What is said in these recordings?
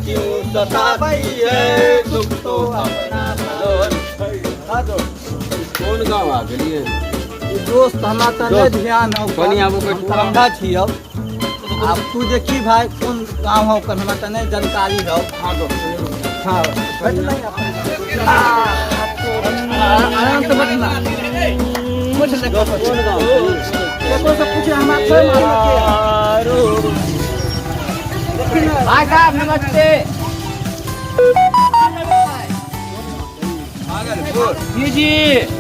क्यों सताती है, दुख तो अपना। कोन गाँव आ गेलियै? ई दोस्त, हमरा तऽ नहि ध्यान हौ। कनी आबू बैठू। हम तऽ अंधा छी। अब आब तू देखी भाई, कोन गाँव हौ, हमरा तऽ नहि जानकारी हौ। हाँ दोस्त। हाँ, बैठ नहीं अपन। आराम से बैठना। पूछ ले। दोस्त, कोन गाँव छै? केकरो से पूछे, हमरा थोड़े मालूम के। देखी ना। भाई साहब, नमस्ते। भागलपुर। जी जी।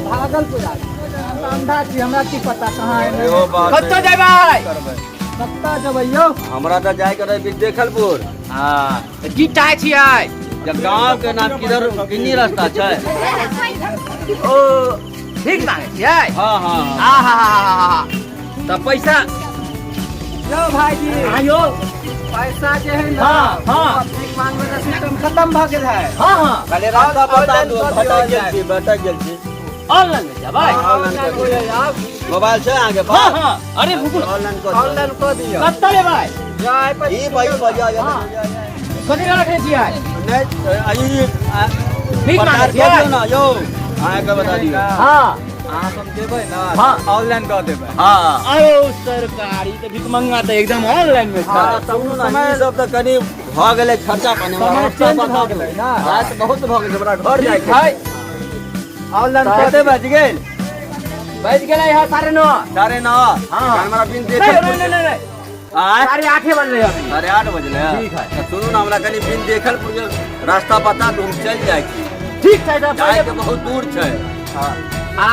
भागलपुर आ गेल। हम तऽ अंधा छी, हमरा की पता कहाँ है। एगो बात। कतऽ जेबै? करबै। कतऽ जेबै यौ? हमरा तऽ जायके रहै विद्याखलपुर। हँ, तऽ की चाहै छियै? जब गाँव के नाम किधर, किन्नी रास्ता छै? ओ, ठीक मांगै छियै। हाँ हाँ हाँ। आ हा हा हा हा, तऽ पैसा यौ भाईजी। हाँ यौ। पैसा जे है ना, हाँ, हाँ। वो भीख मांगवे के सिस्टम खत्म भऽ गेल है। हाँ हाँ। खाली रास्ता बता दू, ऑनलाइन भटक गेल कऽ छी, भटक गेल छी। ऑनलाइन में जेबै। ऑनलाइन कर हो जाए आब। मोबाइल छै अहाँके हाँ। पास? हाँ, अरे रुकू। ऑनलाइन कऽ दियौ। ऑनलाइन कऽ दियौ। कतऽ लेबै? जाय पर। ई भाई बजा जा। कथी लऽ रखने छियै? नहि, ई भीख मांगै प्रचार कऽ छियै? दियौ ने यौ, अहाँके बता दियौ। हाँ। अहाँ सब देबै ना? हाँ। ऑनलाइन कऽ देबै। हाँ। अरे सरकारी तऽ भीख मंगा तऽ एकदम ऑनलाइन में छै। हाँ, सुनू ने, ई सब तऽ कनि भऽ गेलै खर्चा पानी। हमरा समय रास्ता चेंज बता भऽ दू। गेलै ना। राति बहुत भऽ गेल, हमरा घर जाइके है। ऑनलाइन कऽ कते बजि गेल? बज गेलै है 9:30। 9:30? हाँ। हमरा बिन नहीं देखल नहीं नहीं नहीं। आँय? 8:30 बजलै अभी। 8:30 बजलै। ठीक है। तऽ सुनू ने, हमरा कनि बिन देखल रास्ता बता दू, हम चलि जाइ छी। ठीक छै, तऽ जाइके बहुत दूर छै। आ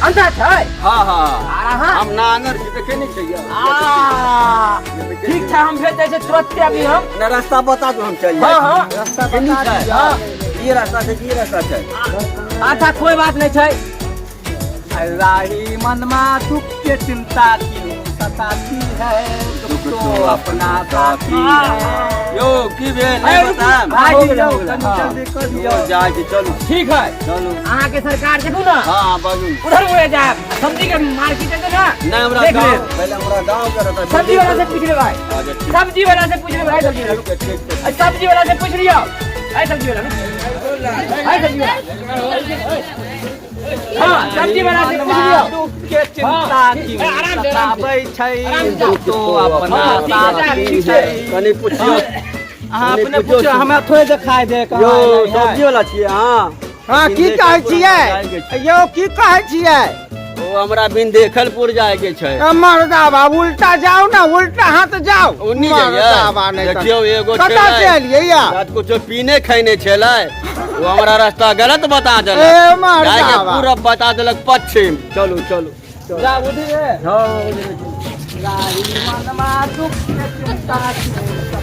अंधा छै? हाँ हाँ। आ अहाँ हम नांगर छी, देखे नहि छियै? आ ठीक छै, हम भेज दै छियै तुरन्ते अभी हम। ना, रास्ता बता दू, हम चलि जाइ हाँ छी। हाँ। रास्ता केनी बता छै? दियौ। हाँ। ई रास्ता छै की रास्ता छै? अच्छा, कोई बात नहीं छै। राही मनमा दुख के चिंता क्यों सताती है, दुख तो अपना साथी है। यौ, की भेल? नहि बतायब? भाई हो जी गेलै, यौ, हो गेलै, कनि हाँ। जल्दी कऽ दियौ। यौ, जाइ छी, चलू। ठीक है। चलू। अहाँके सरकार देखू ना। हाँ हाँ, बाजू। उधर मुड़े जायब, सब्जी के मार्केट है ना। नहि, हमरा देख गाँव लेब। पहिले हमरा गाँव के रहता। सब्जी वाला से पूछ ले भाई। अच्छा, ठीक। सब्जी वाला से पूछ ले भाई, सब्जी वाला। ठीक छै, ठीक छै। अरे, सब्जी वाला से पूछ लियो। अरे सब्जी वाला, अरे सब्जी वाला, हाँ, सब्जी वाला से पूछ लियो। दुख के चिंता हाँ, क्यों आराम से, आराम से। सताबै छै, आराम से। दुख तो अपना हाँ, ठीक है, साथी ठीक छै। छै। कनि पुछियौ। अहाँ कनि अपने पुछियौ। पूछो, हमरा थोड़े देखाय दे कहाँ यौ, एलै है। सब्जी वाला छियै अहाँ? हाँ, की कहै छियै यौ, की कहै छियै? ओ, हमरा बिन देखलपुर जायके छै। मर्दा बाबू, उल्टा जाउ ने, उल्टा हाथ जाउ। ओन्नी मर्दाबा जाइए। नहि तऽ- देखियौ, एगो कतऽ से छलै एलियै या? रात कुछो पीने खैने छलै, ओ हमरा रास्ता गलत बता ए देलक। मर्दाबा। जायके पूरब बता देलक पश्चिम। चलू चलू। जा उधरे। हाँ, उधरे। राही मनमा दुख के चिंता क्यों